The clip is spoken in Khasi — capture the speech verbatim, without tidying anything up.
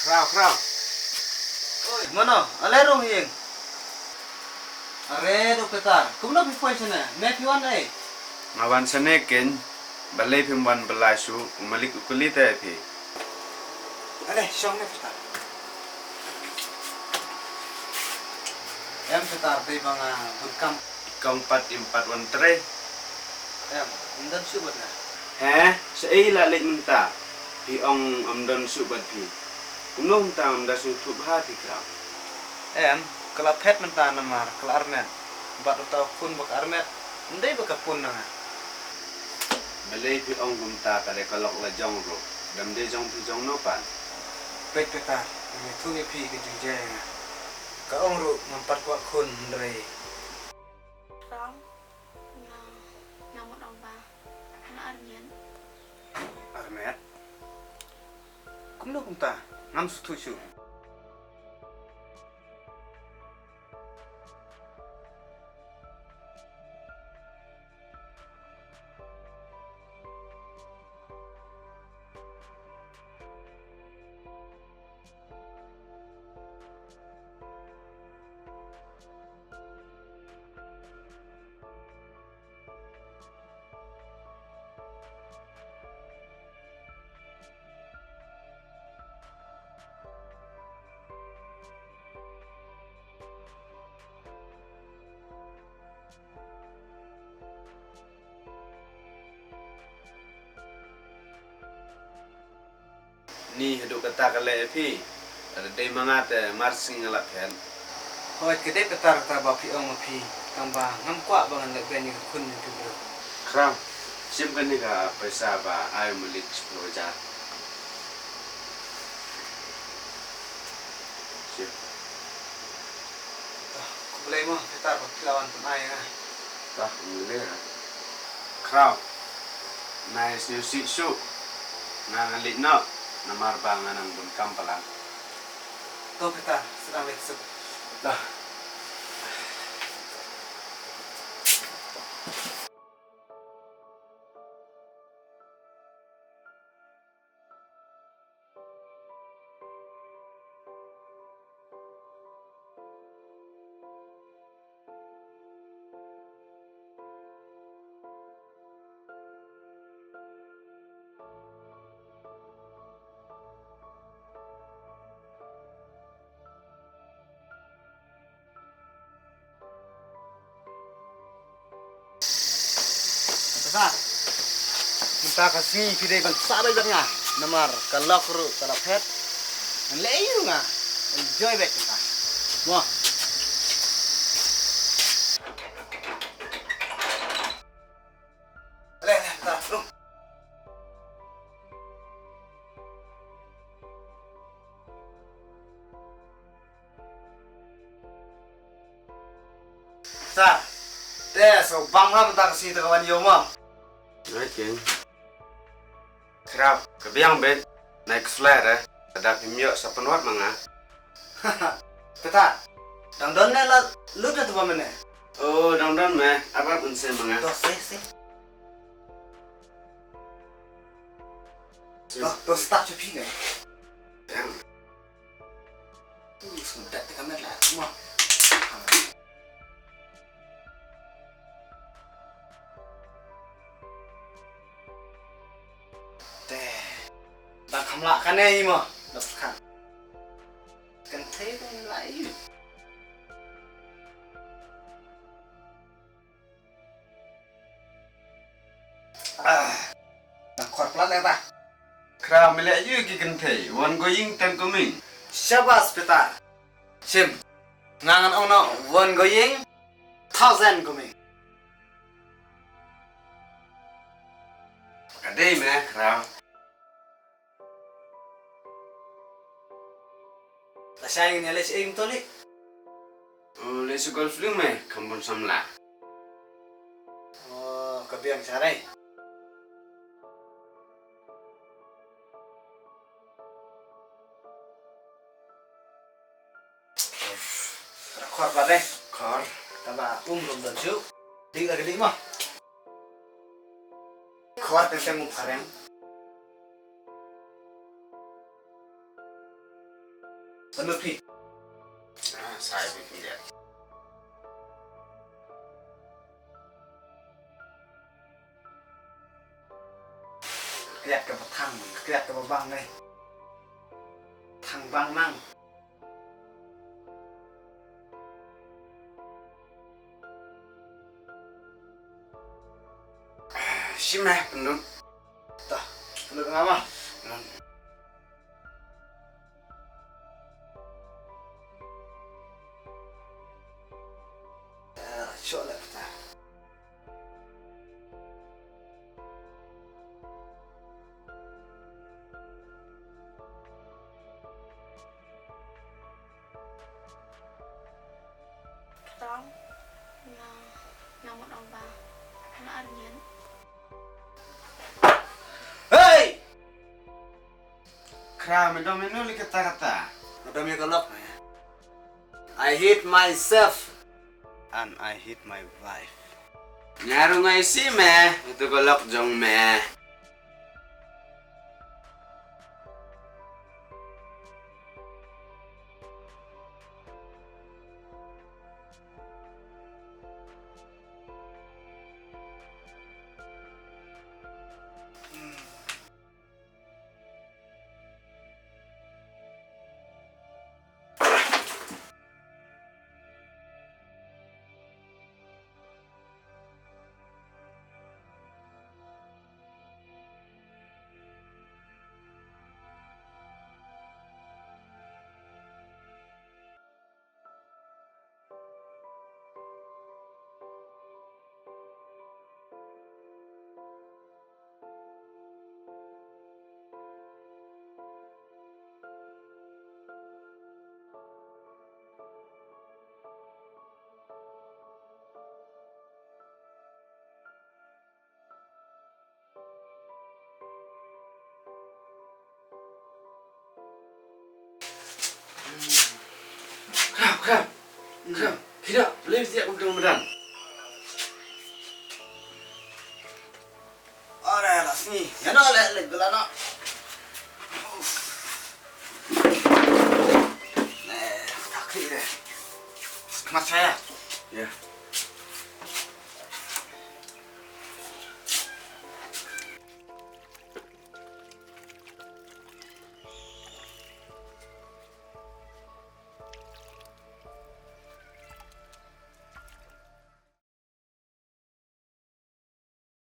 Khraw, khraw. Oi, mano, ale rung hieng. Are, Doktor Peter, kumno phi poi shane? Me phi wan ei? Nga wan shane kein, balei phim wan bylla shuh, u malik u kylli te phi. Ale, shong ne Peter. Em Peter, dei ba nga bun kam. Kong pat im pat wan trei. Em, ym don shuh bad nga. He, shaei la leit mynta? Phi ong ym don shuh bad phi. Kumno mynta ym da sngewthuh bha phi Khraw? Em, ka la phet mynta namar ka la armet. Bad uta u khun ba ka armet, ym dei ba ka pun na nga. Balei phi ong kumta, ka dei ka lok la jong ruh. Dam dei jong phi jong no pat. Peit Peter, nga ïathuh ïa phi ka jingjia ïa nga. Ka ong ruh ngam pat kwah khun hynrei. Rong, nga, nga mut ong ba nga armet. Armet? Kumno kumta? Ngam sngewthuh shuh. Ni haduh kata ka leh ïa phi. Lada dei ma nga te mar sngi nga la phet. Hooid, ka dei Peter kata ba phi ong ma phi, tang ba ngam kwah ba ngan leh beiñ ïa ka khun jong phi briew. Khraw, shim kane ka paisa ba ai u malik shiphew hajar. Shim. Ah, khublei mo Peter ba phi la wan pynai ïa nga. Bah, ym lei lei. Khraw. Nai sngewsih shuh. Nga ngan leit noh namar ba nga nang bun kam palat. To Peter, sdang leit suk. Bah. Tata, mynta ka sngi phi dei ban sah beit bad nga, namar ka lok ruh ka la phet. Ngan leh aïu nga? Enjoy beit mynta. Mo. Le, le, mynta, rum. Sir, te sngewbang bha mynta ka sngi te ka wan ïew mo. Right, King. Khraw, ka biang beit, nai khuslai re, lada phim ïoh sa pynwad ma nga. Peta, dang don ne la lut na tu ba mene? Oh, dang don me, ap ap un sei ma nga. To sei sei. To, to start to phi ne. Dang. Tu, sngewbha te ka met la, mo. Te. Dang kham lah kane i mo. Dap khan. Kan thei kan lah i. Ah, dang khor plat leh ta. Khraw, me leh aïu ki kynthei, one going, ten coming. Shabas, Peter. Shim. Nga ngan ong noh, one going, thousand coming. Ka dei me, Khraw. Lashai ngin ïaleh sha ïing to lei. Oh, leh sha golf lei me, kham bun samla. Oh, ka biang sha rei. Khor pat de. Khor. Taba um rum don shuh. Dik lagi dik mo. Khor teng teng um phareng. Sa lut phi. Ah, sa lut phi de. Ka klet kaba thang, ka klet kaba bang ne. Thang bang nang. Shi me, pynlut. Ta, pynlut nga ma. Pynlut. Eh, sure lah, ta. Kyrtong, nga, nga mut ong ba nga arnyen. Hey! Khra, me dom ïano lei katta katta? Me dom ïa ka lok me. I hate myself. And I hate my wife. Nga ruh nga isih me, ïa uto ka lok jong me. Kham, kham, kham. Khida, lei siap untuk medan. Ora, la sini. Ya no, le, le, gula no. Eh, tak kiri deh. Kemas saya. Ya.